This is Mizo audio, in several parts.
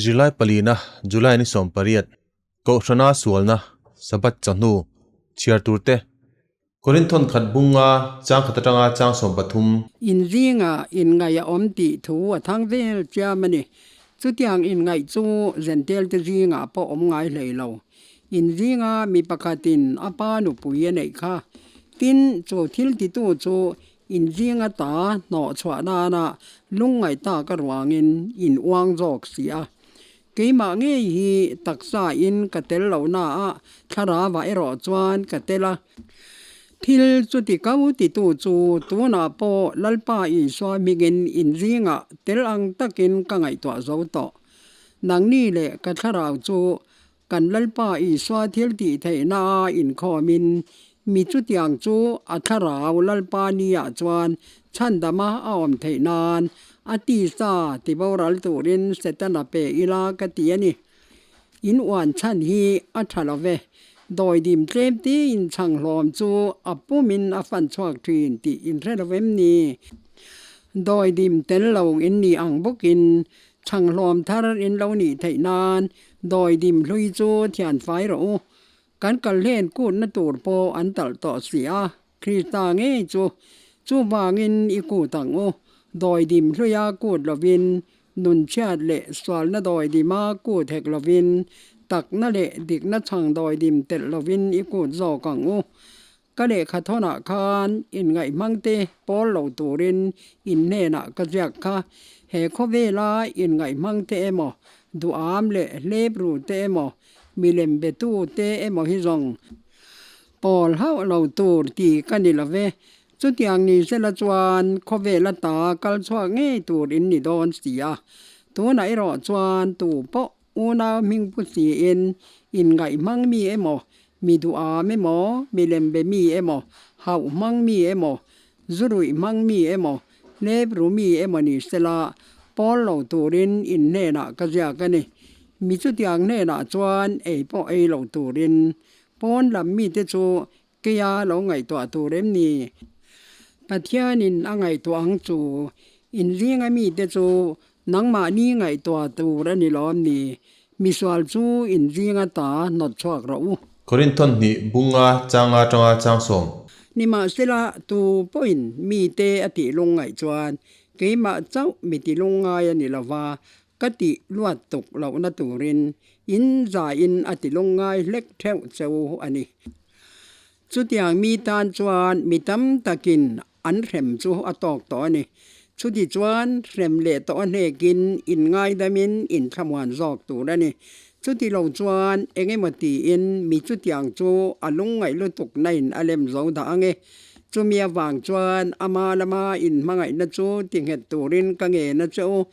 Zirlai palina, July ni 18, Kohhrana sualna, Sabbath chawhnu, chhiar turte, Korinthon khat bunga chang khat atanga chang 13. Inzinga inngaih a awm tih thu a thang vel chiam a ni. Chutiang inngaih chu Zentel te zingah pawh awm ngai hlei lo. Inzinga mi pakhatin a pa nupui a neih kha. Tin, chu thil titu chu inzinga ta hnawh chhuah nana lungngaih tak aruangin in uang zawk si a. Keimah ngei hi taksa in ka tel lo na a, thlarau ah erawh chuan ka tel a. Thil chuti ko titu chu tunah pawh Lalpa Isua hmingin inzingah tel ang takin ka ngaihtuah zo tawh. Nangni leh ka thlarau chu kan Lalpa Isua thil tih theihna a inkhawmin mi chutiang chu a thlarau Lalpa ni-ah chuan chhandama a awm theih nan a tisa tiboral turin Setana pe ila ka ti a ni. In uan chhan hi a tha lo ve. Dawidim tlem tiin chhang hlawm chu a pumin a fan chhuak thin tih in hre lo em ni? Dawidim tel lo in nih ang bawkin chhang hlawm thar in lo nih theih nan dawidim hlui chu thian fai rawh u. Kan kal hlen kutna tur pawh an talh tawh si a, Krista ngei chu chuvangin i kut ang u. Dawidim hluia kut lovin, nunchhiat leh sualna dawidima kut hek lovin, takna leh dikna chhang dawidim telh lovin i kut zawk ang u. Ka lehkha thawnah khan inngaihmangte pawl lo turin in hnenah ka ziak kha. He khawvela inngaihmangte emaw, duham leh hlep rute emaw, Milem betu te emaw hi zawng pawl hauh lo tur ti ka ni lo ve. Chutiang ni sela chuan khawvel ata kal chhuak ngei tur in ni dawn si a. Tunah erawh chuan tu pawh unau hming pu siin inngaih hmang mi emaw, mi duham emaw, milem be mi emaw, hauh hmang mi emaw, zu ruih hmang mi emaw, hlep ru mi emaw ni sela pawl lo turin in hnenah ka ziak a ni. Mi chutiang hnenah chuan ei pawh ei lo turin pawn lam mite chu keia lo ngaihtuah tur em ni? Pathianin a ngaihtuah ang chu inzinga mite chu nangmahni ngaihtuah tur a ni lawm ni? Misual chu inzinga ta hnawt chhuak rawh u. Korinthon hnih bunga changa tanga chang sawm. Nimahsela, tu pawhin mite a tih lungngaih chuan keimah chauh mi ti lungngai a ni lova, ka tih luat tuk lohna turin in zaiin a ti lungngai hlek theuh cheu a ni. Chutiang mi tan chuan mi tam takin an hrem chu a tawk tawh a ni. Chuti chuan hrem leh tawh a hnekin inngaidamin inthlamuan zawk tur a ni. Chuti lo chuan eng emaw tiin mi chutiang chu a lungngaih lutuk nain a lem zo dah ang e. Chumi avang chuan ama lama inhmangaihna chu tinghet turin ka ngen a che u.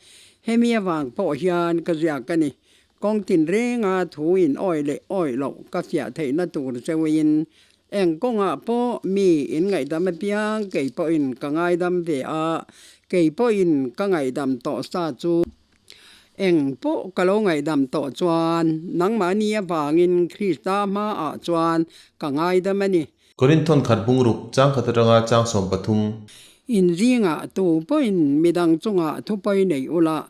Hemi avang pawh hian ka ziak a ni. Kawng tinrenga thu in awih leh awih loh ka fiah theihna tur cheuin eng kawngah pawh mi in ngaihdam apiang kei pawhin ka ngaidam ve a, kei pawhin ka ngaihdam tawh sa chu eng pawh ka lo ngaihdam tawh chuan nangmahni avangin Krista hmaah chuan ka ngaidam a ni. Korinthon khat bungruk chang khat atanga chang 13. Inzingah tu pawhin midang chungah thupawi nei ula,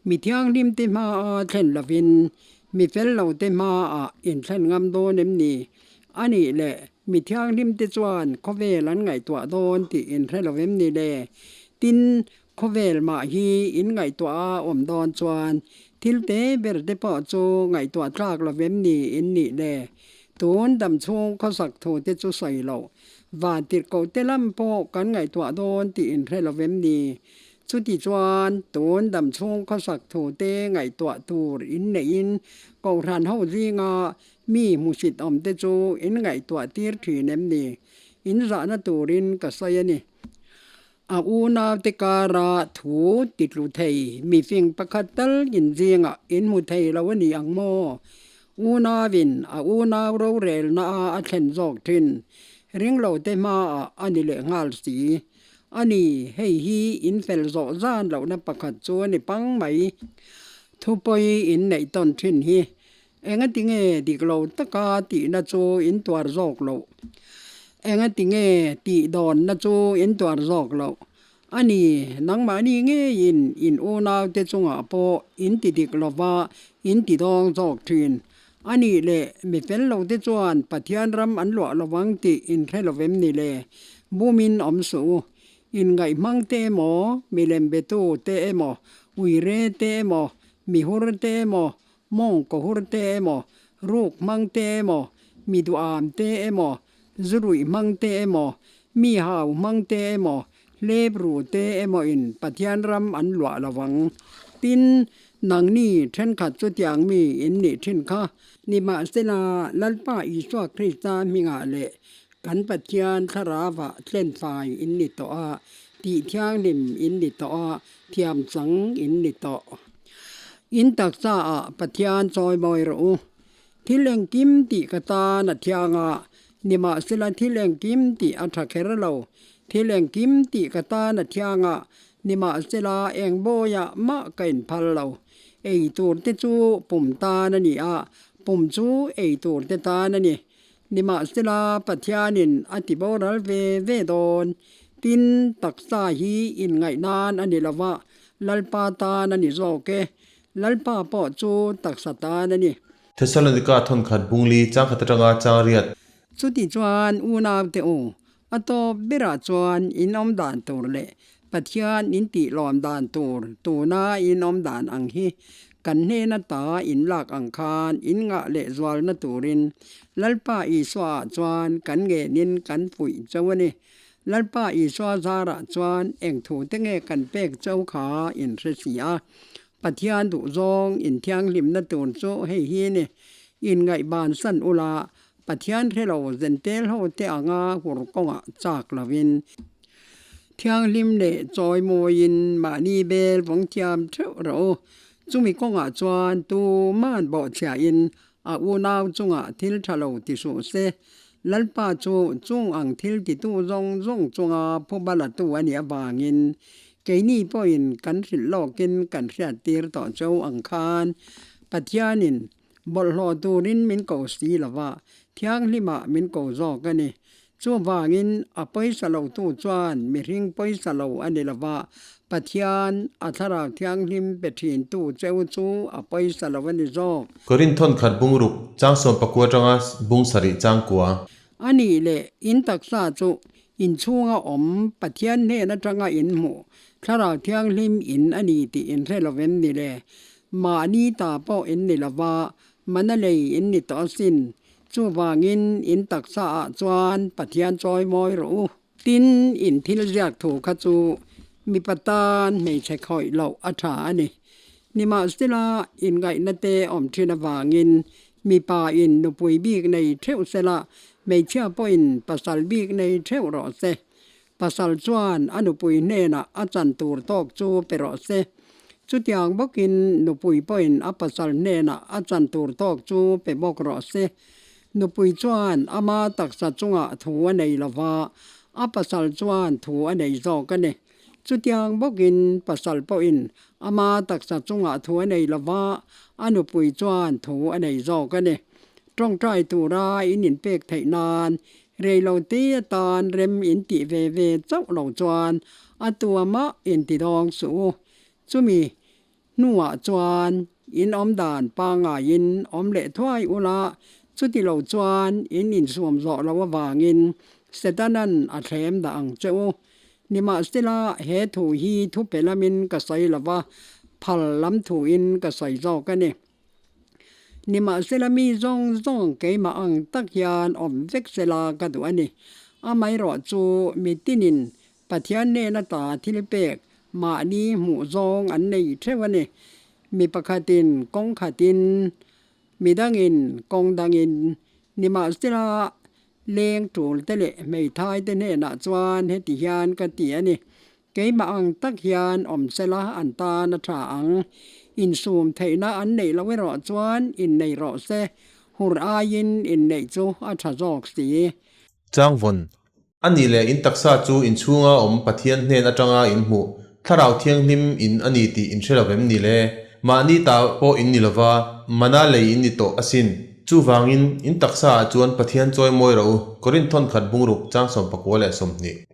Mi thianghlimte hmaa thlen lovin mi fel lote hmaah inthlen ngam dawn em ni? A nih leh, mi thianghlimte chuan khawvel an ngaihtuah dawn tih inhre lo em ni le? Tin, khawvel mah hi in ngaihtuah a awm dawn chuan thil te ber te pawh chu ngaihtuah tlak lo em ni in nih le? Tun dam chhung khawsak thu te chu sawi loh, van tirhkoh te lam pawh kan ngaihtuah dawn tih inhre lo em ni? Chuti chuan tun dam chhung khawsak thute ngaihtuah tur in neihin Kohhran ho zinga mi hmusit awmte chu in ngaihtuah tir thin em ni? In zahna turin ka sawi a ni. A unaute kara thu titlu thei mifing pakhat tal in zingah in hmu thei lo a ni ang maw? Unauin a unau rorelna a a thlen zawk thin ringlote hmaah a ni leh nghal si. A ni, hei hi in fel zawh zan lohna pakhat chu a ni pang mai. Thupawi in neih tawn thin hi engati nge dik lo taka tihna chu in tuar zawk loh? Engati nge tih dawnna chu in tuar zawk loh? A ni, nangmahni ngeiin in unaute chungah pawh in ti dik lo va, in ti dawng zawk thin. A nih leh, mi fel lote chuan Pathian ram an luah lo vang tih in hre lo vem ni le? Bumin awm suh u. Inngaih hmang te emaw, milem betu te emaw, uire te emaw, mihur te emaw, mawng kawhur te emaw, ruk hmang te emaw, mi duham te emaw, zu ruih hmang te emaw, mi hau hmang te emaw, hlep ru te emaw in Pathian ram an luah lo vang. Tin, nangni thenkhat chutiang mi in nih thin kha. Nimahsela, Lalpa Isua Krista hmingah leh Kan Pathian thlarauah tlenfai in ni tawh a, tih thianghlim in ni tawh a, thiam chang in ni tawh. In taksa ah Pathian chawi mawi rawh u. Thil engkim tih ka tan a thiang a, nimahsela thil engkim tih a tha kher lo. Thil engkim tih ka tan a thiang a, nimahsela eng bawiah mah ka inphal lo. Ei tur te chu pum tan a ni a, pum chu ei tur te tan a ni. Nimahsela, Pathianin a ti boral ve ve dawn. Tin, taksa hi inngaih nan a ni lo va, Lalpa tan a ni zawk e. Lalpa pawh chu taksa tan a ni. Thessalonika thawnkhat bungli changkhat atanga chang riat. Chuti chuan unaute u, a tawp berah chuan in awm dan tur leh Pathian in tih lawm dan tur tuna in awm dan ang hi kan hnena ta in lak ang khan in ngah leh zualna turin Lalpa Isua ah chuan kan ngenin kan fuih chauh a ni. Lalpa Isua zarah chuan eng thu te nge kan pek chauh kha in hre si a. Pathian duhzawng in thianghlimna tur chu hei hi ni. Inngaihban san ula Pathian hre lo zentel ho te anga hur kawngah chak lovin thianghlim leh chawi mawiin mahni bel vawng thiam theuh rawh u. Chumi kawngah chuan tuman bawhchhiahin a unau chungah thil tha lo ti suh se. Lalpa chu chung ang thil titu zawng zawng chunga phuba latu a nih avangin keini pawhin kan hrilh lawkin kan hriattir tawh cheu ang khan Pathianin Bawlhhlawh turin min ko si lo va, thianghlimah min ko zawk a ni. Chuvangin a pawisa lotu chuan mihring pawisa lo a ni lo va, Pathian, a thlarau thianghlim pe thintu cheu chu a pawisa lo a ni zawk. Korinth khat bungruk chang sawmpakua atanga bung sarih chang kua. A nih leh in taksa chu inchhunga awm Pathian hnen atanga in hmuh thlarau thianghlim in a ni tih in hre lo em ni le? Mahni ta pawh in ni lo va, mana lei in ni tawh asin. Chuvangin in taksa ah chuan Pathian chawi mawi rawh u. Tin, in thil ziak thu kha chu mipa tan hmeichhe khawih loh a tha a ni. Nimahsela, inngaihna te awm thin avangin mipa in nupui bik nei theuh sela, hmeichhia pawhin pasal bik nei theuh rawh se. Pasal chuan a nupui hnenah a chan tur tawk chu pe rawh se. Chutiang bawkin nupui pawhin a pasal hnenah a chan tur tawk chu pe bawk rawh se. Nupui chuan ama taksa chungah thu a nei lo va, a pasal chuan thu a nei zawk a ni. Chutiang bawkin pasal pawhin ama taksa chungah thu a nei lo va, a nupui chuan thu a nei zawk a ni. Tawngtai tura in inpek theih nan Reilote atan rem in tih ve ve chauh lo chuan a tuamah in ti dawng suh u. Chumi hnuah chuan in awm dan pangaiin awm leh thuai ula, chuti lo chuan in insuam zawh lo avangin Setanan a thlem dah ang che u. Nimahsela he thu hi thupe lamin ka sawi lo va, phal lam thuin ka sawi zawk a ni. Nimahsela mi zawng zawng keimah ang tak hian awm vek sela ka duh a ni. Amaherawh chu mi tinin Pathian hnena ta thil pek mahni hmuh zawng an nei theuh a ni. Mi pakhatin kawng khatin, mi dangin kawng dangin. Nimahsela leng tul te leh hmeithai te hnenah chuan heti hian ka ti a ni. Keimah ang tak hian awm sela an tan a tha ang. Insum theihna an neih loh erawh chuan innei rawh se, hur aiin inneih chu a tha zawk si. Changvawn, A nih leh in taksa chu inchhunga awm Pathian hnen atanga in hmuh Thlarau Thianghlim in a ni tih in hre lo vem ni le? Mahni ta pawh in ni lova, mana lei in ni tawh asin. Chuvangin, in taksa ah chuan Pathian chawi mawi rawh u, Korinth thawnkhat bungruk chang 14 leh 20.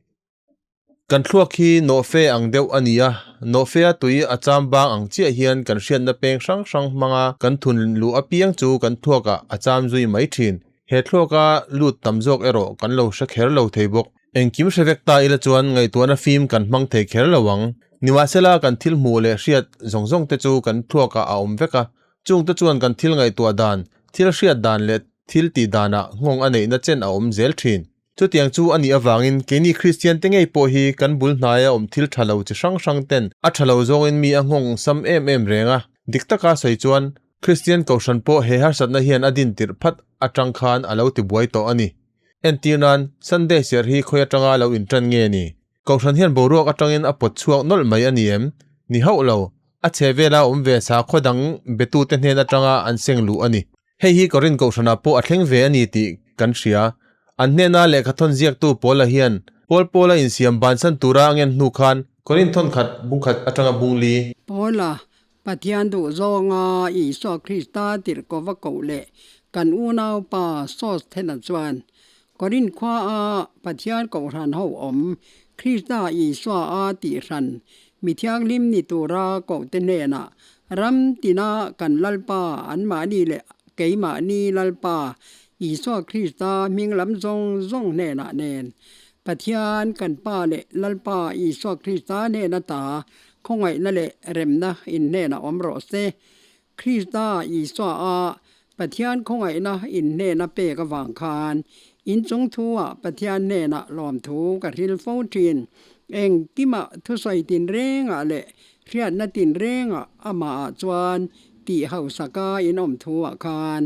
Kan thluak hi nawhfe ang deuh a ni a, nawhfea tui a cham bang ang chiah hian kan hriatna peng hrang hrang hmanga kan thun luh apiang chu kan thluakah a cham zui mai thin. He thluaka lut tam zawk erawh kan lo hre kher lo thei bawk. Engkim hre vek ta ila chuan ngaihtuahna fim kan hmang thei kher lo ang. Nimahsela kan thil hmuh leh hriat zawng zawng te chu kan thluakah a awm vek a, chungte chuan kan thil ngaihtuah dan, thil hriat dan leh thil tih danah nghawng a neihna chen a awm zel thin. Chutiang chu a nih avangin keini Kristian te ngei pawh hi kan bul hnaia awm thil tha lo chi hrang hrang ten a tha lo zawngin mi a nghawng sam em em reng a. Dik taka sawi chuan Kristian Kohhran pawh he harsatna hian a din tirh phat atang khan a lo tibuai tawh a ni. Entir nan, Sunday serh hi khawi atanga lo intan nge ni? Kohhran hian boruak atangin a pawt chhuak nawlh mai a ni em? Ni hauh lo. A chhe vela awm ve sakhaw dang betute hnen atanga an seng luh a ni. Hei hi Korinth Kohhranah pawh a thleng ve a ni tih kan hria. An hnena lehkhathawn ziaktu Paula hian Paul Paula insiam bansan tura a ngen hnu khan Korinth thawn khat bung khat atanga bung li. Paula, Pathian duh zawnga Isua Krista tirh ko va koh leh kan unaupa Sosthena chuan Korinth khuaa Pathian Kohhran ho awm Krista Isua a tihhran mi thianghlim ni tura kohte hnenah ram tina kan Lalpa anmahni leh keimahni Lalpa Isua Krista hming lam zawng zawng hnenah nen Pathian kan Pa leh Lalpa Isua Krista hnena ta khawngaihna leh remna inhnenah awm rawh se. Krista Isua a Pathian khawngaihna in hnena pek avang khan in chung thu-ah Pathian hnenah lawmthu ka hril fo thin. Engkimah thusawi tinrengah leh hriatna tinrengah amahah chuan tih hausaka in awm thu-ah khan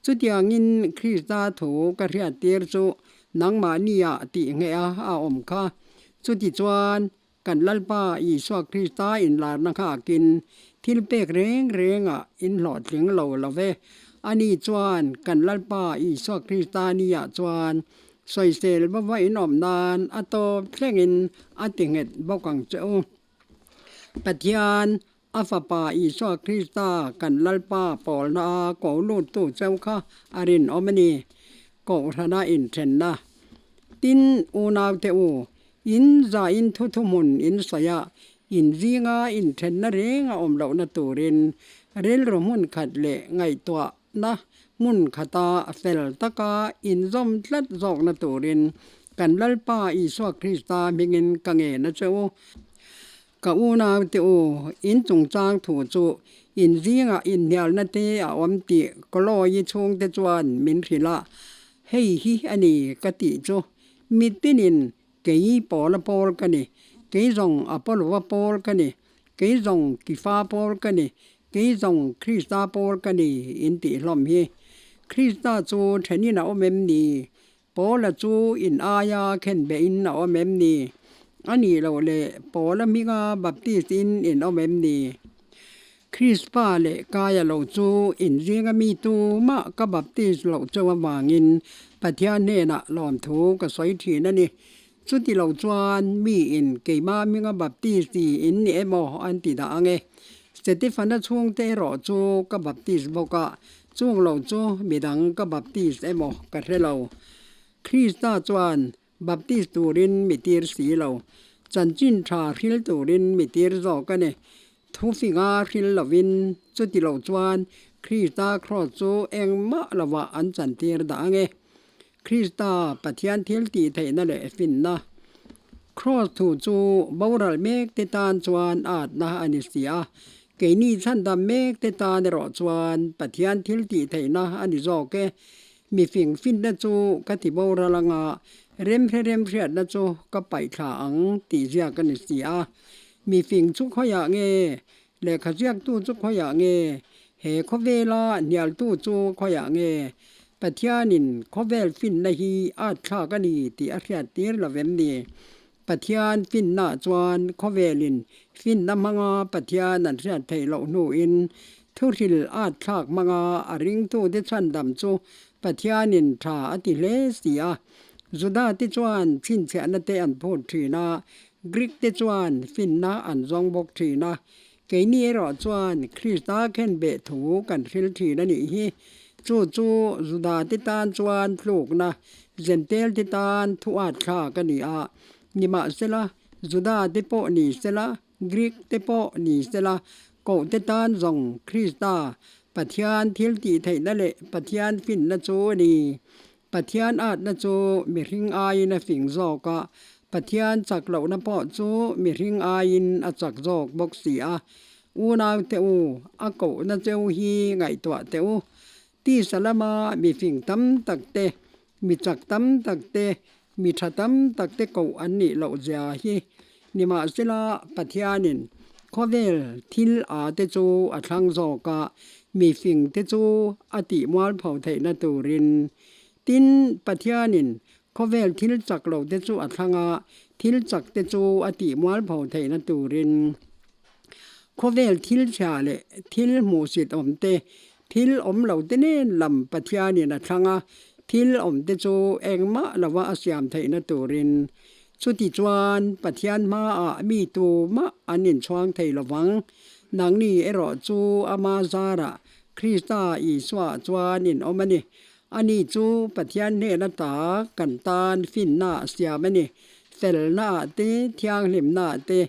chutiangin Krista thu ka hriattir chu nangmahniah tih ngheh a a awm kha. Chutichuan Kan Lalpa Isua Krista inlarna nghakin thil pek reng rengah in hlawhtling lo lo ve. Ani chuan kan Lalpa Isua Krista niah chuan sawisel va va in awm nan a tawp thlengin a ti nghet bawk ang che u. Pathian a Fapa Isua Krista kan Lalpa pawlna a ko luttu cheu kha a rinawm a ni. Kohhrana inthenna. Tin, unaute u, In zain thu thuhmun in sawi a, in zinga inthenna reng a awm lohna turin rilru hmun khat leh ngaihtuahna hmun khata fel taka inzawm tlat zawkna turin kan Lalpa Isua Krista hmingin ka ngen a che u. Ka unaute u, in chungchang thu chu in zingah inhnialna te a awm tih Kawlawi chhungte chuan min hrilh a, hei hi a ni ka tih chu. Mitinin kei Paula pawl ka ni, kei zawng Apolloa pawl ka ni, kei zawng Kifa pawl ka ni, kei zawng Krista pawl ka ni in tih hlawm hi. Krista chu thenin a awm em ni? Paula chu in aia khenbehin a awm em ni? A nih loh leh Paula hminga Baptist in in awm em ni? Krispa leh Kaia lo chu inzinga mi tumah ka baptist loh chauh avangin Pathian hnenah lawmthu ka sawi thin a ni. Chuti lo chuan miin keimah hminga baptist ti in ni emaw an ti dah ang e. Setefana chhungte erawh chu ka baptist bawk a, chung lo chu midang ka baptist emaw ka hre lo. Krista chuan Baptist turin mi tir si lo, chanchin tha hril turin mi tir zawk a ni. Thufinga hril lovin chuti lo chuan Krista kraws chu engmah lovah an chantir dah ang e. Krista Pathian thil tih theihna leh finna. Kraws thu chu boral mek te tan chuan atna a ni si a, keini chhandam mek te tan erawh chuan Pathian thil tih theihna a ni zawk e. Mi fing finna chu ka ti boral anga remhre remhriatna chu ka paih thla ang tih ziak a ni si a. Mi fing chu khawiah nge? Lehkha ziaktu chu khawiah nge? He khawvela hnialtu chu khawiah nge? Pathianin khawvel finna hi at thlak a ni tih a hriattir lo vem ni? Pathian finnaah chuan khawvelin finna hmanga Pathian an hriat theih loh hnuin thuhril at thlak hmanga a ringtute chhandam chu Pathianin tha a ti hle si a. Juda te chuan chhinchhiahna te an phut thin a, Greek te chuan finna an zawng bawk thin a. Keini erawh chuan Krista khenbeh thu kan hril thin a nih hi. Chu chu Juda te tan chuan tlukna, Jentail te tan thu at thlak a ni a. Nimahsela, Juda te pawh ni sela, Greek te pawh ni sela, kohte tan zawng Krista Pathian thil tih theihna leh Pathian finna chu a ni. Pathian atna chu mihring aiin a fing zawk a, Pathian chak lohna pawh chu mihring aiin a chak zawk bawk si a. Unaute u, a kohna cheu hi ngaihtuah teh u. Tisa lama mi fing tam tak te, mi chak tam tak te, mi tha tam tak te koh an nih loh zia hi nimahsela Pathianin khawvel thil a te chu a thlang zawk a, mi fing te chu a tih mualpho theihna turin. Tin, Pathianin khawvel thil chak lo te chu a thlang a, thil chak te chu a tih mualpho theihna turin. Khawvel thil chhia leh thil hmuhsit awm te, thil awm lo te nen lam Pathianin a thlang a, thil awm te chu engmah lova a siam theihna turin. Chuti chuan Pathian hmaah mi tumah an inchhuang thei lovang. Nangni erawh chu ama zarah Krista Isua chuan in awm a ni. Ani chu Pathian hnena ta kan tan finna a siam a ni. Felnaah te, thianghlimnaah te,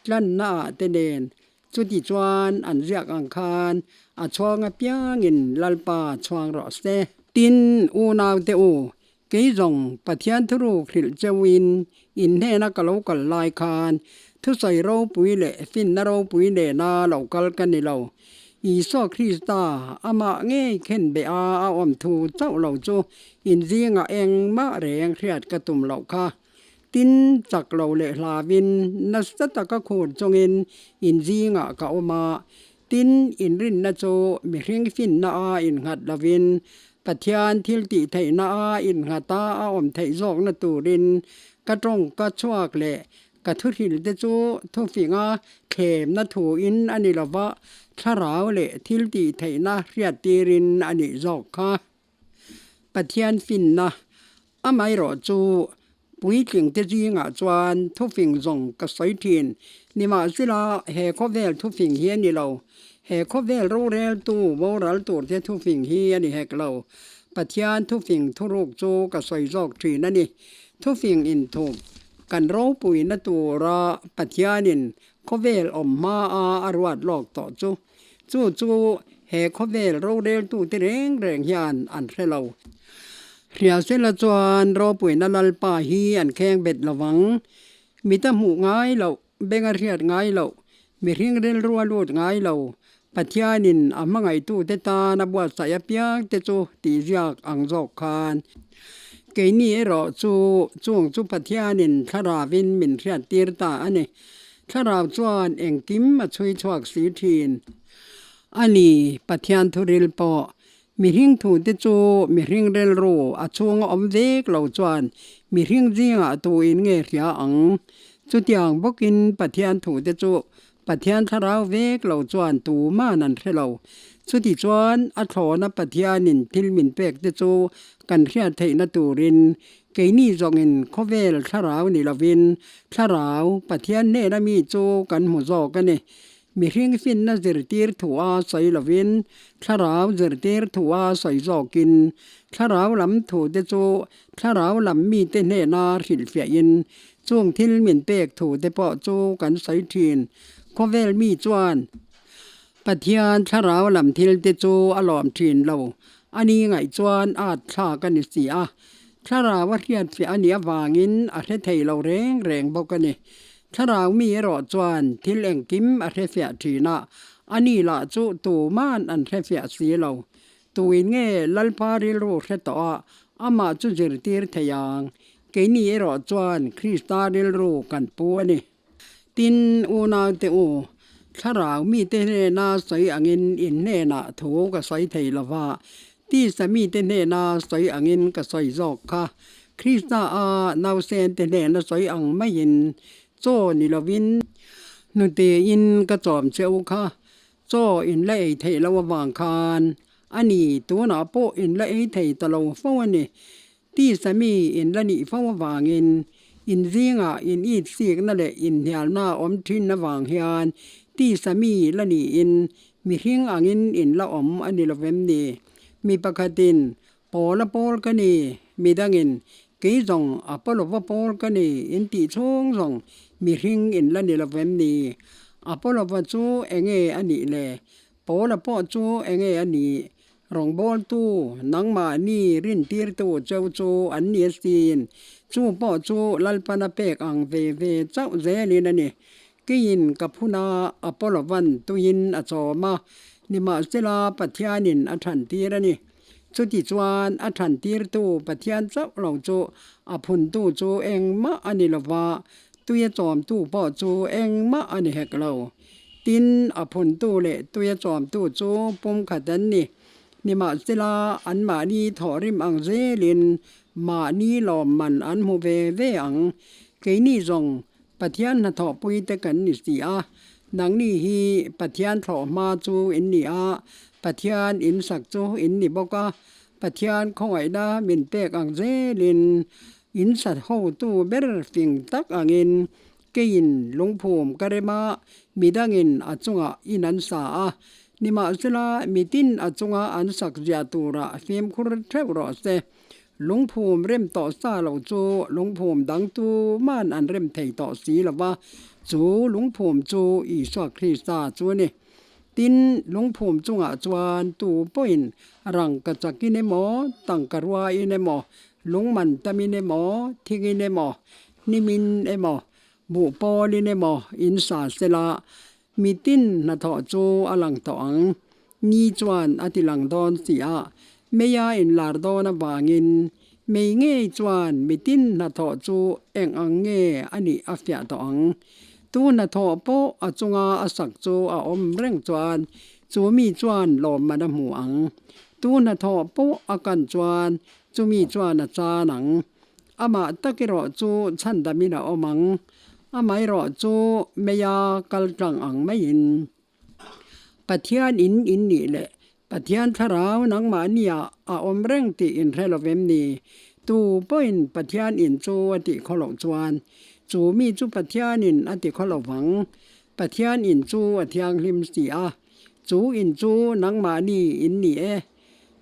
Tlannaah te nen chuti chuan an ziak ang khan a chhuang apiangin Lalpa chhuang rawh se. Tin, unaute u, kei zawng Pathian thuruk hrilh cheuhin in hnena ka lo kal lai khan thusawi ropui leh finna ropui nena lo kal ka ni lo. Isua Krista amah ngei khen beh a a awm thu chauh lo chu in zingah engmah reng hriat ka tum loh kha. Tin, chak lo leh hlauin nasa taka khur chungin in zingah ka awm a, tin, inrinna chu mihring finna a innghat lovin Pathian thil tih theihna a innghat a a awm theih zawkna turin ka tawngka chhuak leh ka thuhril te chu thufinga thlemna thuin a ni lova, thlarau leh thil tih theihna hriattirin a nih zawk kha. Pathian finna amaherawh chu puitling te zingah chuan thufing zawng ka sawi thin. Nimahsela he khawvel thufing hi a ni lo. He khawvel roreltu boral tur te thufing hi a ni hek lo. Pathian thufing thuruk chu ka sawi zawk thin a ni. Thufing inthup kan ropuina tura Pathianin khawvel awm hmaa a ruat lawk tawh chu Chu chu he khawvel roreltute reng reng hian an hre lo. Hriasela chuan ropuina Lalpa hi an kheng bet lo vang. Mita hmuh ngai loh, benga hriat ngai loh, mihring rilru a lut ngai lo, Pathianin a hmangaihtute tan a buatsaih apiang te chu tihziak ang zawk khan. Keini erawh chu chung chu Pathianin thlaravin min hriattir ta a ni. Thlarau chuan engkim a chhui chhuak si thin a ni. Pathian thuril pawh mihring thute chu mihring rilru a chhunga awm vek lo chuan mihring zingah tuin nge hria ang? Chutiang bawkin Pathian thute chu Pathian thlarau vek lo chuan tuman an hre lo. Chuti chuan a thlawna Pathianin thil min pek te chu kan hriat theihna turin Keini zawngin khawvel thlarau ni lovin thlarau Pathian hnena mi chu kan hmu zawk a ni. Mihring finna zirtir thua sawi lovin thlarau zirtir thua sawi zawkin thlarau lam thute chu thlarau lam mite hnena hrilhfiahin chung thil min pek thute pawh chu kan sawi thin. Khawvel mi chuan Pathian thlarau lam thilte chu a lawm thin lo. A ni ngaih chuan at thlak a ni si a. Thlarau a hriatfiah a nih avangin a hre thei lo reng reng bawk a ni. Thlarau mi erawh chuan thil engkim a hrefiah thin a, a ni lah chu tuman an hrefiah si lo. Tuin nge Lalpa rilru hre tawh a, amah chu zirtir thei ang? Keini erawh chuan Krista rilru kan pu a ni. Tin, unaute u, thlarau mite hnena sawi angin in hnenah thu ka sawi thei lo va, tisa mite hnena sawi angin ka sawi zawk kha. Krista a nausente hnena sawi ang maiin chaw ni lovin hnutein ka chawm che u kha. Chaw in la ei theih loh avang khan a ni, tunah pawh in la ei thei ta lo fo a ni. Tisa mi in la nih fo avangin in zingah in it sikna leh inhnialna awm thin avang hian tisa mi la niin mihring angin in la awm a ni lovem ni? Mi pakhatin, Pawl a pawl ka ni, midangin, Kei zawng Apollo-va pawl ka ni in tih chhung zawng mihring in la ni lo vem ni? Apollo-va chu enge a nih le? Paula pawh chu enge a nih? Rawngbawltu nangmahni rintirtu cheu chu an ni asin. Chu pawh chu Lalpana pek ang ve ve chauh zelin a ni. Keiin ka phun a, Apollo-van tuiin a chawm a, nimahsela Pathianin a thantir a ni. Chutichuan a thantirtu Pathian chauh lo chu a phuntu chu engmah a ni lova, tuia chawmtu pawh chu engmah a ni hek lo. Tin, a phuntu leh tuia chawmtu chu pumkhat an ni. Nimahsela anmahni thawhrim ang zelin mahni lawmman an hmu ve ve ang. Keini zawng Pathian hnathawhpui te kan ni si a, nangni hi Pathian thlawh hma chu in ni a, Pathian in sak chu in ni bawk a, Pathian khawngaihna min pek ang zelin in sa hotu ber fing tak angin keiin lungphum ka rem a, midangin a chungah in an sa a, nimahsela mitin a chunga an sak ziah turah fimkhur theuh rawh se. Lungphum rem tawh sa lo chu lungphum dang tuman an rem thei tawh si lo va, chu lungphum chu Isua Krista chu a ni. Tin, lungphum chungah chuan tu pawhin rangka chakin emaw, tangka ruain emaw, lungman tamin emaw, thingin emaw, hnimin emaw, buhpawlin emaw in sa sela, Mitin hnathawh chu a lang tawh ang. Ni chuan a ti lang dawn si a, meia inlar dawn avangin mei ngei chuan mitin hnathawh chu eng ang nge a nih a fiah tawh ang. Tu hnathawh pawh a chunga a sak chu a awm reng chuan chu mi chuan lawmman a hmu ang. Tu hnathawh pawh a kan chuan chumi chuan a chan ang. Amah tak erawh chu chhandamin a awm ang. Amaherawh chu meia kal tlang ang maiin Pathian in in nih leh Pathian thlarau nangmahnia a awm reng tih in hre lo vem ni? Tu pawhin Pathian in chu a tih khaw loh chuan chu mi chu Pathianin a ti khaw lo vang. Pathian in chu a thianghlim si a, chu in chu nangmahni in ni e.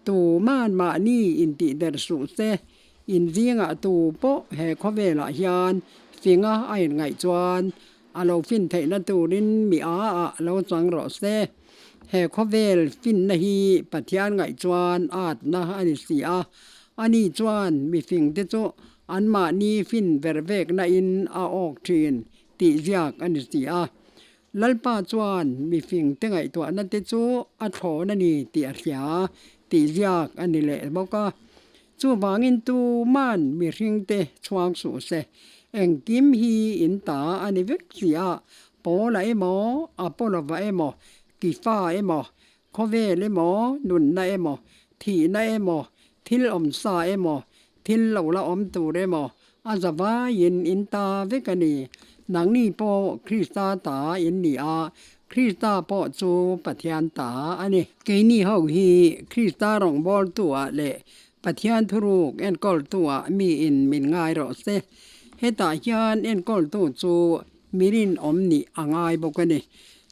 Tuman mahni intih der suh se, in zingah tu pawh he khawvelah hian finga a inngaih chuan a lo fin theihna turin mi a ah lo chang rawh se. He khawvel finna hi Pathian ngaih chuan atna a ni si a, ani chuan mi fingte chu anmahni fin ver vekna in a awk thin tih ziak a ni si a. Lalpa chuan mifingte ngaihtuahna te chu a thlawn a ni tih a hria tih ziak a ni leh bawk a. Chuvangin tuman mihringte chhuang suh se, engkim hi in ta a ni vek si a, Paula emaw, Apollo-va emaw, Kifa emaw, Khawvel emaw, nunna emaw, thihna emaw, thil awmsa emaw, thil lo la awm tur emaw, a za vaiin in ta vek a ni. Nangni pawh Krista ta in ni a, Krista pawh chu Pathian ta a ni. Keini ho hi Krista rawngbawltu-ah leh Pathian thuruk enkawltu-ah miin min ngai rawh se. Hetah hian enkawltu chu Mi rinawm nih a ngai bawk a ni.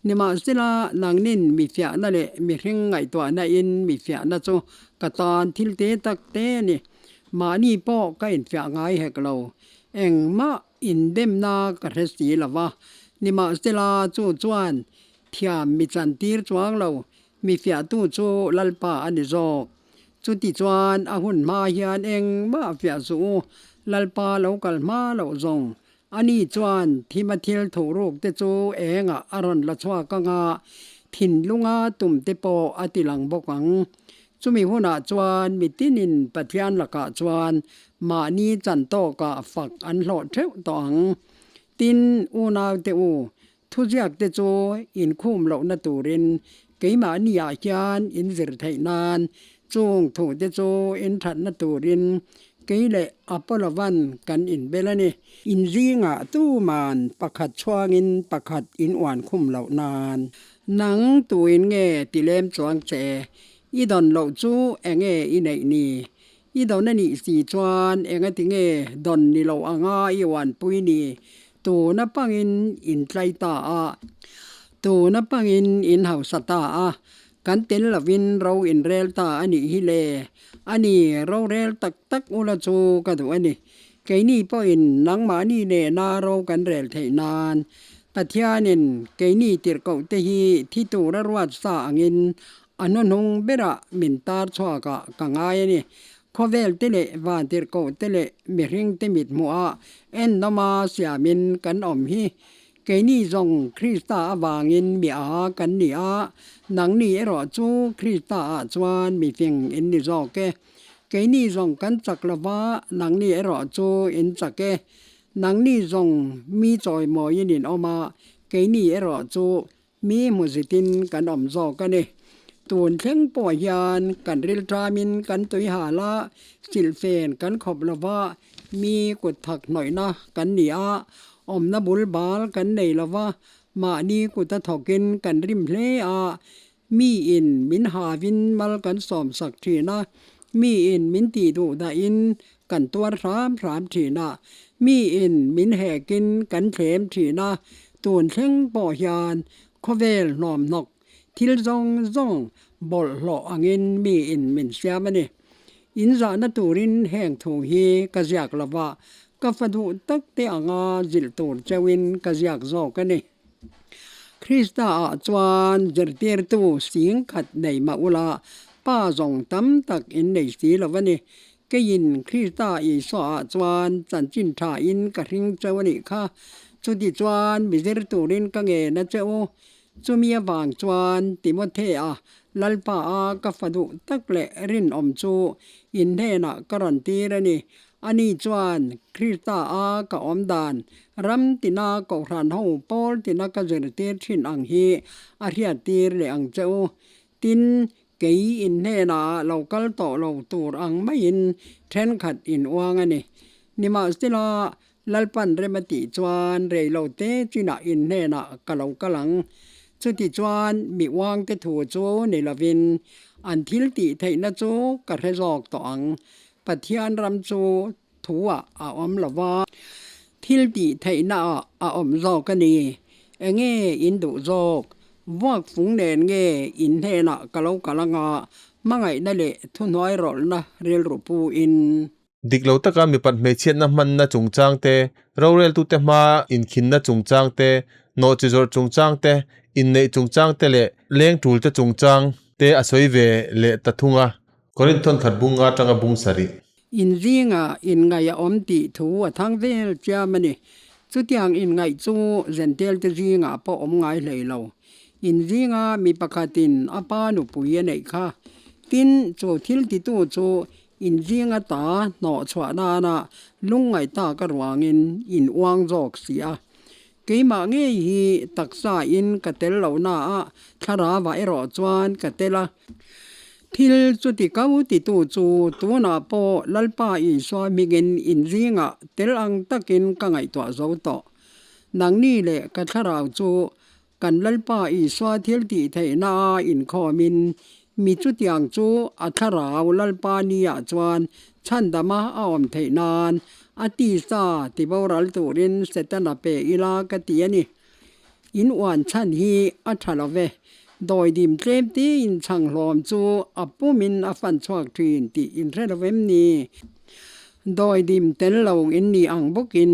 Nimahsela, nangnin mi fiahna leh mihring ngaihtuahna in mi fiahna chu ka tan thil te tak te a ni. Mahni pawh ka infiah ngai hek lo. Engmah indemna ka hre si lo va. Nimahsela, chu chuan thiam mi chantir chuang lo, mi fiahtu chu Lalpa a ni zawk. Chuti chuan a hun hma hian engmah fiah suh u, Lalpa lo kal hma loh zawng Ani chuan thima thil thuhruk te chu engah a rawn la chhuak ang a, thinlunga tum te pawh a ti lang bawk ang. Chumi hunah chuan mitinin Pathian lakah chuan mahni chan tawkah fak an hlawh theuh tawh ang. Tin, unaute u, Thuziak te chu inkhum lohna turin keimahni ah hian in zir theih nan chung thu te chu in thatna turin kei leh Apollo-van kan inbel a ni. In zingah tuman pakhat chhuangin pakhat in uan khum loh nan. Nang tuin nge ti lem chuang che? I dawn loh chu enge i neih ni? I dawn a nih si chuan engati nge dawn ni lo anga i uanpui ni? Tuna pangin in tlai ta a, tuna pangin in hausa ta a. Kan tel lovin ro inrel ta a nih hi le. A ni, rorel tak tak ula chu ka duh a ni. Keini pawhin nangmahni nena ro kan rel theih nan Pathianin keini tirhkohte hi thi tura ruat sa angin a hnuhnung berah min tar chhuakah ka ngai a ni. Khawvel te leh van tirhkohte leh mihringte mithmuhah ennawma siamin kan awm hi. Keini zawng Krista avangin mi a kan ni a, nangni erawh chu Krista-ah chuan mifing in ni zawk e. Keini zawng kan chak lo va, nangni erawh chu in chak e. Nangni zawng mi chawimawiin in awm a, keini erawh chu mi hmuzitin kan awm zawk a ni. Tun thleng pawh hian kan rilṭamin kan tui hal a, silhfen kan khawp lo va, mi kut thak hnawihna kan ni a, awmna bul bal kan nei lo va, mahni kuta thawkin kan rim hle a, Miin min havin mal kan sawmsak thin a, miin min tih duh dahin kan tuar hram hram thin a, miin min hekin kan thlem thin a, tun thleng pawh hian khawvel hnawmhnawk thil zawng zawng bawlhhlawh angin miin min siam a ni. In zahna turin heng thu hi ka ziak lo va, ka fa duh tak te anga zilh tur cheuhin ka ziak zawk a ni. Krista-ah chuan zirtirtu sing khat nei mah ula, pa zawng tam tak in nei si lo a ni. Keiin Krista Isua-ah chuan chanchin thain ka hring cheu a nih kha. Chuti chuan mi zir turin ka ngen a che u. Chumi avang chuan Timothea Lalpa-a ka fa duh tak leh rinawm chu in hnenah ka rawn tir a ni. Ani chuan Krista-a ka awm dan, ram tina kohhran ho pawl tina ka zirtir thin ang hi a hriattir leh ang che u. Tin, kei in hnenah lo kal tawh lo tur ang maiin thenkhat in uang a ni. Nimahsela, Lalpan rem a tih chuan reilo te chinah in hnenah ka lo kal ang. Chuti chuan mi uangte thu chu ni lovin an thil tih theihna chu ka hre zawk tawh ang. Pathian ram chu thuah a awm lo va, thil tih theihnaah a awm zawk a ni. Enge in duh zawk? Vuak fung nen nge in hnenah ka lo kal anga hmangaihna leh thuhnuai rawlhna rilru pu in? Dik lo taka mipat hmeichhiatna hmanna chungchang te, roreltute hma inkhinna chungchang te, nawhchi zawrh chungchang te, inneih chungchang te leh leng tulte chungchang te a sawi ve leh ta thung a. Korinth thawn khat bung atanga bung sarih. Inzinga inngaih a awm tih thu a thang vel chiam a ni. Chutiang inngaih chu Zentelte zingah pawh awm ngai hlei lo. Inzinga mi pakhatin a pa nupui a neih kha. Tin, chu thil titu chu inzinga ta hnawh chhuah nana lungngaih tak aruangin in uang zawk si a. Keimah ngei hi taksa in ka tel lo na a, thlarau ah erawh chuan ka tel a. Thil chuti ko titu chu tunah pawh Lalpa Isua hmingin in zingah tel ang takin ka ngaihtuah zo tawh. Nangni leh ka thlarau chu kan Lalpa Isua thil tih theihna a inkhawmin mi chutiang chu a thlarau Lalpa ni-ah chuan chhandama a awm theih nan a tisa tiboral turin Setana pe ila ka ti a ni. In uan chhan hi a tha lo ve. Dawidim tlem tiin chhang hlawm chu a pumin a fan chhuak thin tih in hre lo em ni? Dawidim tel lo in nih ang bawkin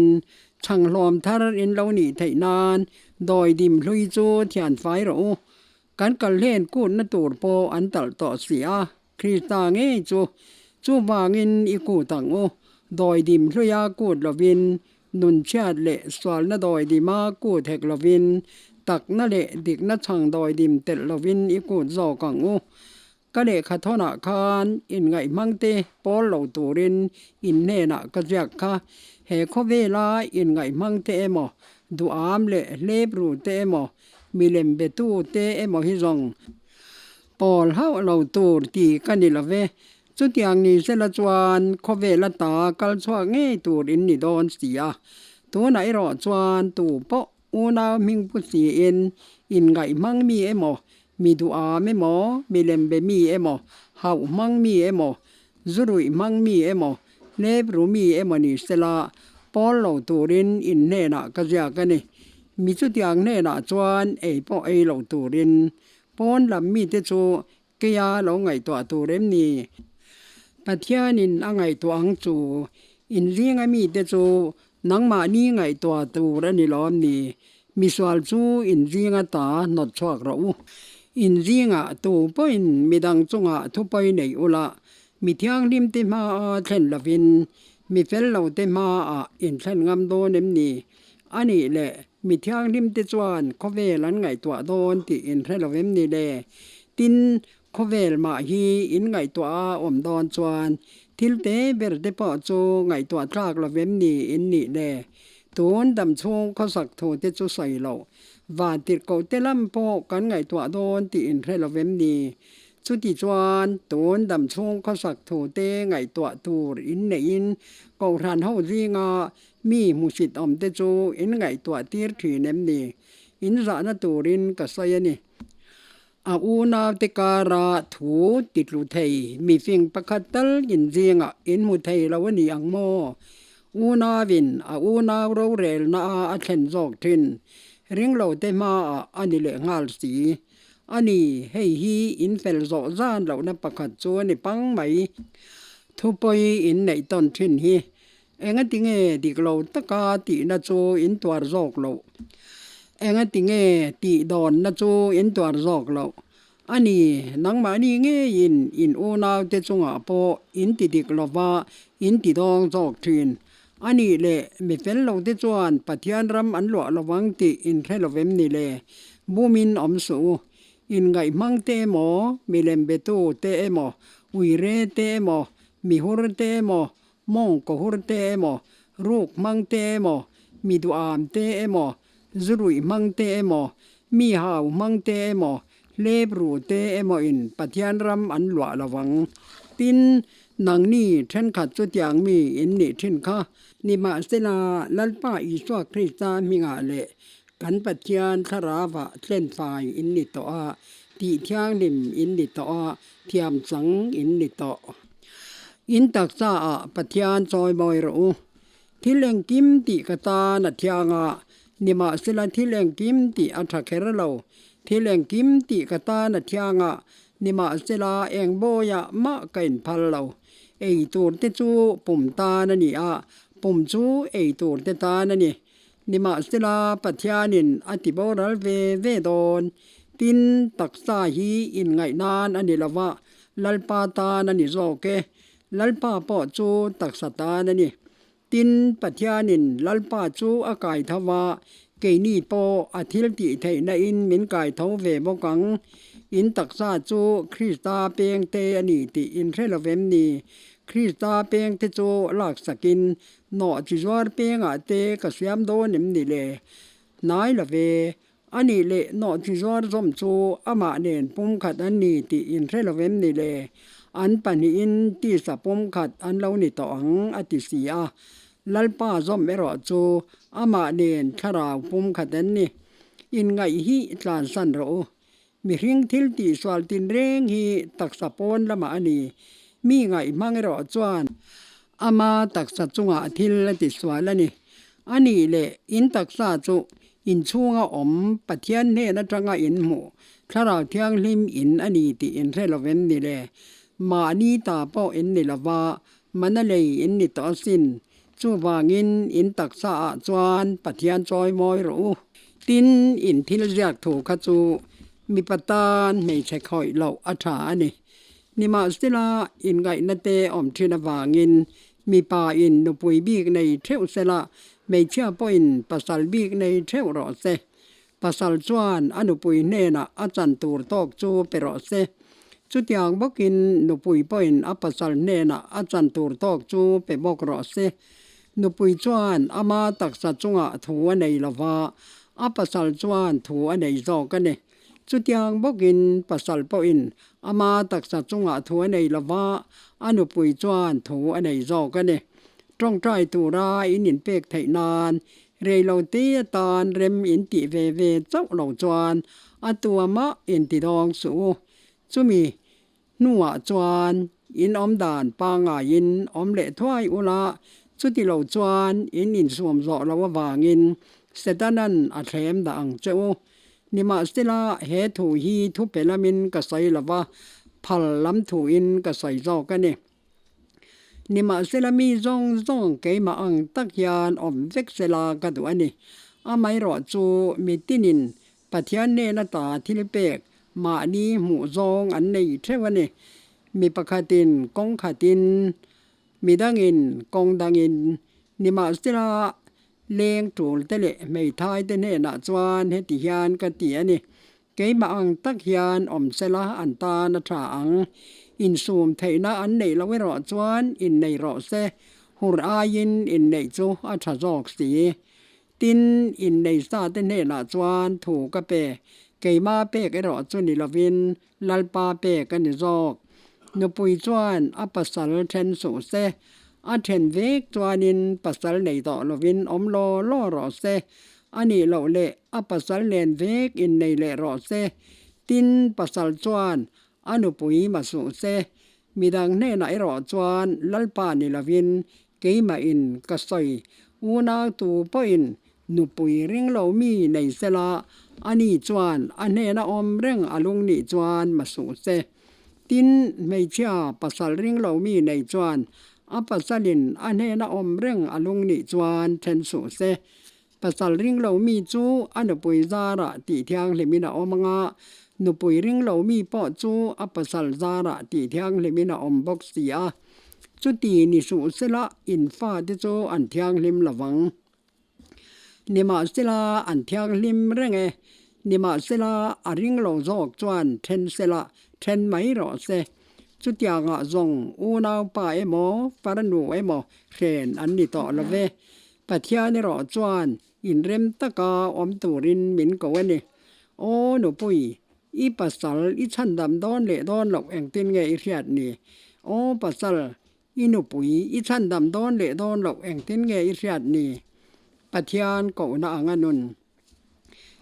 chhang hlawm thar in lo nih theih nan dawidim hlui chu thian fai rawh u. Kan kal hlen kutna tur pawh an talh tawh si a, Krista ngei chu chuvangin i kut ang u. Dawidim hluia kut lovin, nunchhiat leh sualna dawidima kut hek lovin, takna leh dikna chhang dawidim telh lovin i kut zawk ang u. Ka lehkha thawnah khan inngaihmangte pawl lo turin in hnenah ka ziak kha. He khawvela inngaihmangte emaw, duham leh hlep rute emaw, Milem betu te emaw hi zawng pawl hauh lo tur ti ka ni lo ve. Chutiang ni sela chuan khawvel ata kal chhuak ngei tur in ni dawn si a. Tunah erawh chuan tu pawh unau hming pu siin inngaih hmang mi emaw, mi duham emaw, milem be mi emaw, hauh hmang mi emaw, zu ruih hmang mi emaw, hlep ru mi emaw ni sela pawl lo turin in hnenah ka ziak a ni. Mi chutiang hnenah chuan ei pawh ei lo turin Pawn lam mite chu keia lo ngaihtuah tur em ni? Pathianin a ngaihtuah ang chu in zinga mite chu nangmahni ngaihtuah tur a ni lawm ni? Misual chu in zinga ta hnawt chhuak rawh u. In zingah tu pawhin midang chungah thupawi nei ula, mi thianghlimte hmaa thlen lovin mi fel lote hmaah in thlen ngam dawn em ni? A nih leh, mi thianghlimte chuan khawvel an ngaihtuah dawn tih in hre lo em ni le? Tin, khawvel mah hi in ngaihtuah a awm dawn chuan thil te ber te pawh chu ngaihtuah tlak lo em ni in nih le? Tun dam chhung khawsak thu te chu sawi loh, van tirhkoh te lam pawh kan ngaihtuah dawn tih in hre lo em ni? Chuti chuan tun dam chhung khawsak thu te ngaihtuah tur in neihin Kohhran ho zinga Mi hmusit awm te chu in ngaihtuah tir thin em ni? In zahna turin ka sawi a ni. A unaute kara thu titlu thei mifing pakhat tal in zingah in hmu thei lo a ni ang maw? Unauin a unau rorelna a a thlen zawk thin ringlote hmaah a ni leh nghal si. A ni, hei hi in fel zawh zan lohna pakhat chu a ni pang mai. Thupawi in neih tawn thin hi Engati nge dik lo taka tihna chu in tuar zawk loh? Engati nge tih dawnna chu in tuar zawk loh? A ni, nangmahni ngeiin in unaute chungah pawh in ti dik lova in ti dawng zawk thin. A nih leh, mi fel lote chuan Pathian ram an luah lovang tih in hre lovem ni le? Bumin awm suh u. Inngaih hmang te emaw, milem betu te emaw, uire te emaw, mihur te emaw, Mawng kawhur te emaw, ruk hmang te emaw, mi duham te emaw, zu ruih hmang te emaw, mi hau hmang te emaw, hlep ru te emaw in Pathian ram an luah lo vang. Tin, nangni thenkhat chutiang mi in nih thin kha. Nimahsela, Lalpa Isua Krista hmingah leh kan Pathian thlarauah tlenfai in ni tawh a, tih thianghlim in ni tawh a, thiam chang in ni tawh. In taksa ah Pathian chawi mawi rawh u. Thil engkim tih ka tan a thiang a, nimahsela thil engkim tih a tha kher lo. Thil engkim tih ka tan a thiang a, nimahsela eng bawiah mah ka inphal lo. Ei tur te chu pum tan a ni a, pum chu ei tur te tan a ni. Nimahsela Pathianin a ti boral ve ve dawn. Tin, taksa hi inngaih nan a ni lo va, Lalpa tan a ni zawk e. Lalpa pawh chu taksa tan a ni. Tin, Pathianin Lalpa chu a kai tho va, keini pawh a thil tih theihna in min kai tho ve bawk ang. In taksa chu Krista pengte a ni tih in hre lo vem ni? Krista pengte chu laksakin Nawh chi zuar pengah te ka siam dawn em ni le? Hnai lo ve. A nih leh nawh chi zuar zawm chu amah nen pumkhat an ni tih inhre lo em ni le? An pahnihin tisa pumkhat an lo ni tawh ang a ti si a. Lalpa zawm erawh chu amah nen thlarau pumkhat an ni. Inngaih hi tlansan rawh u. Mihring thil tihsual tinreng hi taksa pawn lamah a ni. Mi ngaih hmang erawh chuan ama taksa chungah thil a tisual a ni. A nih leh in taksa chu inchhunga awm Pathian hnen atanga in hmuh Thlarau Thianghlim in a ni tih in hre lo em ni le? Mahni ta pawh in ni lova, mana lei in ni tawh asin. Chuvangin in taksa ah chuan Pathian chawi mawi rawh u. Tin, in thil ziak thu kha chu mipa tan hmeichhe khawih loh a tha a ni. Nimahsela, inngaihna te awm thin avangin mipa in nupui bik nei theuh sela, hmeichhia pawhin pasal bik nei theuh rawh se. Pasal chuan a nupui hnenah a chan tur tawk chu pe rawh se. Chutiang bawkin nupui pawhin a pasal hnenah a chan tur tawk chu pe bawk rawh se. Nupui chuan ama taksa chungah thu a nei lo va, a pasal chuan thu a nei zawk a ni. Chutiang bawkin pasal pawhin ama taksa chungah thu a nei lo va, a nupui chuan thu a nei zawk a ni. Tawngtai tura in inpek theih nan Reilote atan rem in tih ve ve chauh lo chuan a tuamah in ti dawng suh u. Chumi hnuah chuan in awm dan pangaiin awm leh thuai ula, chuti lo chuan in insum zawh lo avangin Setanan a thlem dah ang che u. Nimahsela, he thu hi thupe lamin ka sawi lo va, phal lam thuin ka sawi zawk a ni. Nimahsela mi zawng zawng keimah ang tak hian awm vek sela ka duh a ni. Amaherawh chu mi tinin Pathian hnena ta thil pek mahni hmuh zawng an nei theuh a ni. Mi pakhatin kawng khatin, mi dangin kawng dangin. Nimahsela leng tul te leh hmeithai te hnenah chuan heti hian ka ti a ni. Keimah ang tak hian awm sela an tan a tha ang. Insum theihna an neih loh erawh chuan innei rawh se, hur aiin inneih chu a tha zawk si. Tin, innei sa te hnenah chuan thu ka pe, keimah pek erawh chu ni lovin Lalpa pek a ni zawk. Nupui chuan a pasal then suh se, a then vek chuanin pasal nei tawh lovin awm law law rawh se, a nih loh leh a pasal nen vek innei leh rawh se. Tin, pasal chuan a nupui ma suh se, midang hnenah erawh chuan Lalpa ni lovin keimahin ka sawi, unau tu pawhin Nupui ring lo mi nei sela, ani chuan a hnena awm reng a lung nih chuan ma suh se. Tin, hmeichhia pasal ring lo mi nei chuan a pasalin a hnena awm reng a lung nih chuan then suh se. Pasal ring lo mi chu a nupui zarah tih thianghlimin a awm anga, nupui ring lo mi pawh chu a pasal zarah tih thianghlimin a awm bawk si a. Chuti ni suh sela in fate chu an thianghlim lovang. Nimahsela an thianghlim reng e, nimahsela a ring lo zawk chuan then sela then mai rawh se. Chutiangah zawng unaupa emaw farnu emaw hren an ni tawh lo ve. Pathian erawh chuan inrem taka awm turin min ko a ni. Aw nupui, i pasal i chhandam dawn leh dawn loh engtin nge i hriat ni? Aw pasal, I nupui i chhandam dawn leh dawn loh engtin nge i hriat ni? Pathian kohna anga nun.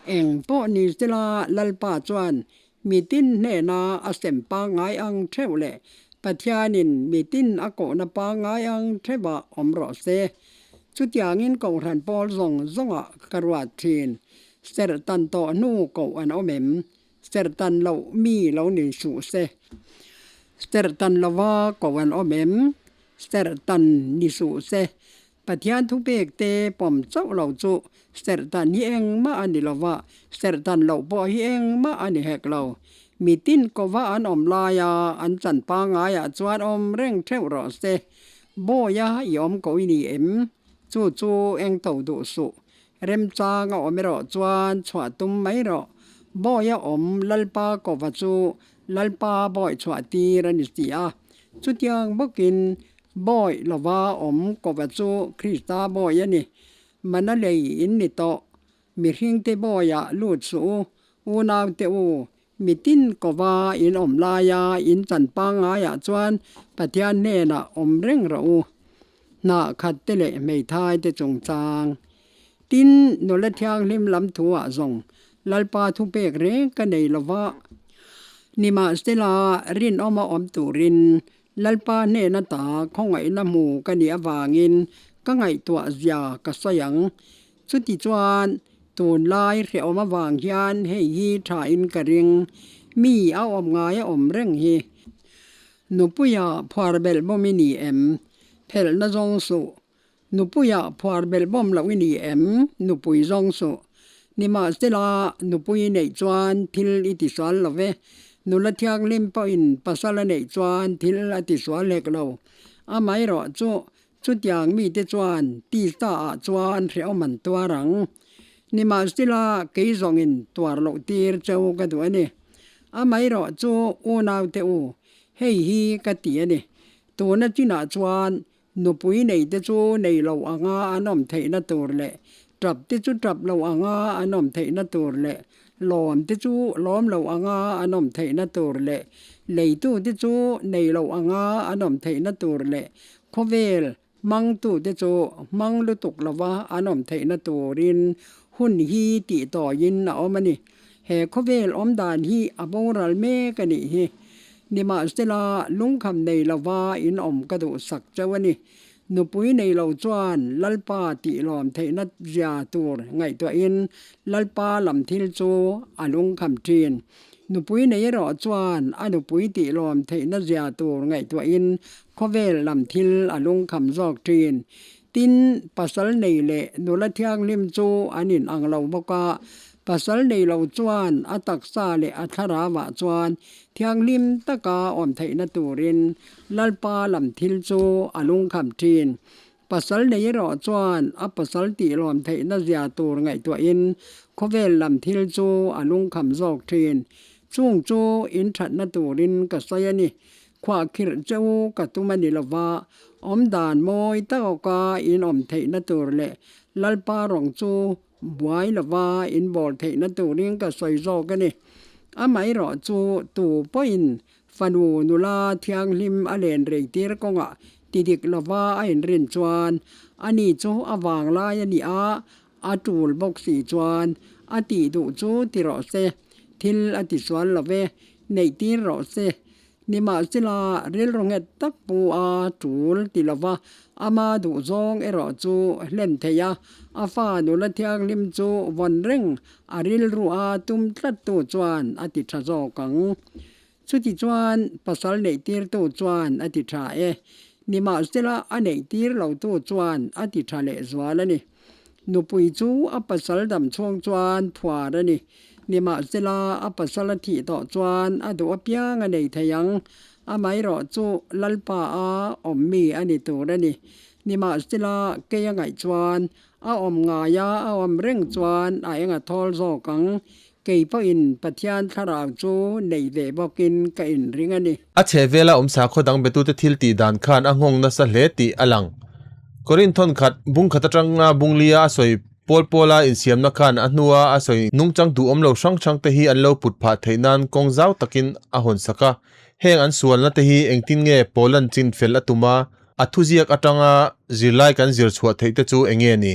Eng pawh ni sela Lalpa chuan mitin hnena a sem pangngai ang theuh leh Pathianin mitin a kohna pangngai ang theuhah awm rawh se. Chutiangin Kohhran pawl zawng zawngah ka ruat thin. Serhtan tawh hnu koh an awm em? Serhtan loh mi lo ni suh se. Serhtan lova ko an awm em? Serhtan ni suh se. Pathian thupek te pawm chauh lo chu serhtan hi engmah a ni lova, serhtan loh pawh hi engmah a ni hek lo. Mitin kova an awm laia an chan pangaiah chuan awm reng theuh rawh se. Bawia i awm ko i ni em? Chu chu eng to duh suh. Remchang a awm erawh chuan chhuah tum mai rawh. Bawi a awm Lalpa kova chu Lalpa bawi chhuah tir a ni si a. Chutiang bawkin bawi lova awm kova chu Krista bawi a ni. Mana lei in ni tawh. Mihringte bawiah lut suh u, unaute u, mitin kova in awm laia in chan pangaiah chuan Pathian hnenah awm reng rawh u. Hnah khat te leh hmeithai te chungchang. Tin, nula thianghlim lam thuah zawng Lalpa thupek reng ka nei lo va. Nimahsela, rinawma awm turin Lalpa hnena ta khawngaihna hmu ka nih avangin ka ngaihtuah zia ka sawi ang. Chutichuan, tunlai hrehawm avang hian hei hi thain ka ring, mi a awm ngai a awm reng hi. Nupuia phuar belh bawm i ni em? Phelhna zawng suh. Nupuia phuar belh bawm loh i ni em? Nupui zawng suh. Nimahsela, nupui i neih chuan thil i tisual lo ve. Nula thianghlim pawhin pasal a neih chuan thil a tisual hek lo. Amaherawh chu, chutiang mite chuan tisa ah chuan hrehawm an tuar ang. Nimahsela, kei zawngin tuar loh tir cheu ka duh a ni. Amaherawh chu unaute u, hei hi ka ti a ni. Tuna chinah chuan nupui neite chu nei lo anga an awm theihna tur leh tap te chu tap lo anga an awm theihna tur leh lawm te chu lawm lo anga an awm theihna tur leh leitu te chu nei lo anga an awm theihna tur leh khawvel Hmangtute chu hmang lutuk lova an awm theihna turin hun hi tih tawiin a awm a ni. He khawvel awm dan hi a boral mek a nih hi. Nimahsela lungkham nei lova in awm ka duhsak chauh a ni. Nupui nei lo chuan Lalpa tih lawm theihna zia tur ngaihtuahin Lalpa lam thil chu a lungkham thin. Nupui nei erawh chuan a nupui tih lawm theihna zia tur ngaihtuahin khawvel lam thil a lungkham zawk thin. Tin, pasal nei leh nula thianghlim chu an inang lo bawk a, pasal nei lo chuan a taksa leh a thlarauah chuan thianghlim taka awm theihna turin Lalpa lam thil chu a lungkham thin. Pasal nei erawh chuan a pasal tihlawm theihna zia tur ngaihtuahin khawvel lam thil chu a lungkham zawk thin. Chung chu in thatna turin ka sawi a ni. Khuahkhirh che u ka tum a ni lova, awmdan mawi tawka in awm theihna tur leh Lalpa rawng chu buai lova in bawl theihna turin ka sawi zawk a ni. Amaherawh chu tu pawhin fanu nula thianghlim a len rei tir kawngah ti dik lova a inrin chuan ani chu a vanglai a ni a, a tul bawk si chuan a tih duh chu ti rawh se, thil a ti sual lo ve, neih tir rawh se. Nimahsela rilru nghet tak pu a tul ti lova, ama duh zawng erawh chu hlen thei a, a fa nula thianghlim chu vawn reng a rilru a tum tlattu chuan a ti tha zawk ang. Chuti chuan pasal neih tirtu chuan a ti tha e. Nimahsela a neih tir lotu chuan a ti tha lehzual a ni. Nupui chu a pasal dam chhung chuan phuar a ni. Nimahsela a pasal a thih tawh chuan a duh apiang a nei thei ang. Amaherawh chu Lalpa a awm mi a ni tur a ni. Nimahsela kei a ngaih chuan a awm ngaia a awm reng chuan a eng a thawl zawk ang. Kei pawhin Pathian thlarau chu nei ve bawkin ka inring a ni. A chhehvela awm sakhaw dang betute thil tih dan khan a nghawng nasa hle tih a lang. Korinth thawn khat bung khat atanga bung lia a sawi pawl pawla insiamna khan a hnua a sawi nungchang duhawm lo hrang hrang te hi an lo put phah theih nan kawng zau takin a hawn sak a. Heng an sualna te hi engtin nge Paulan chin fel a tum a, a thuziak atanga zirlai kan zir chhuah theih te chu eng nge ni?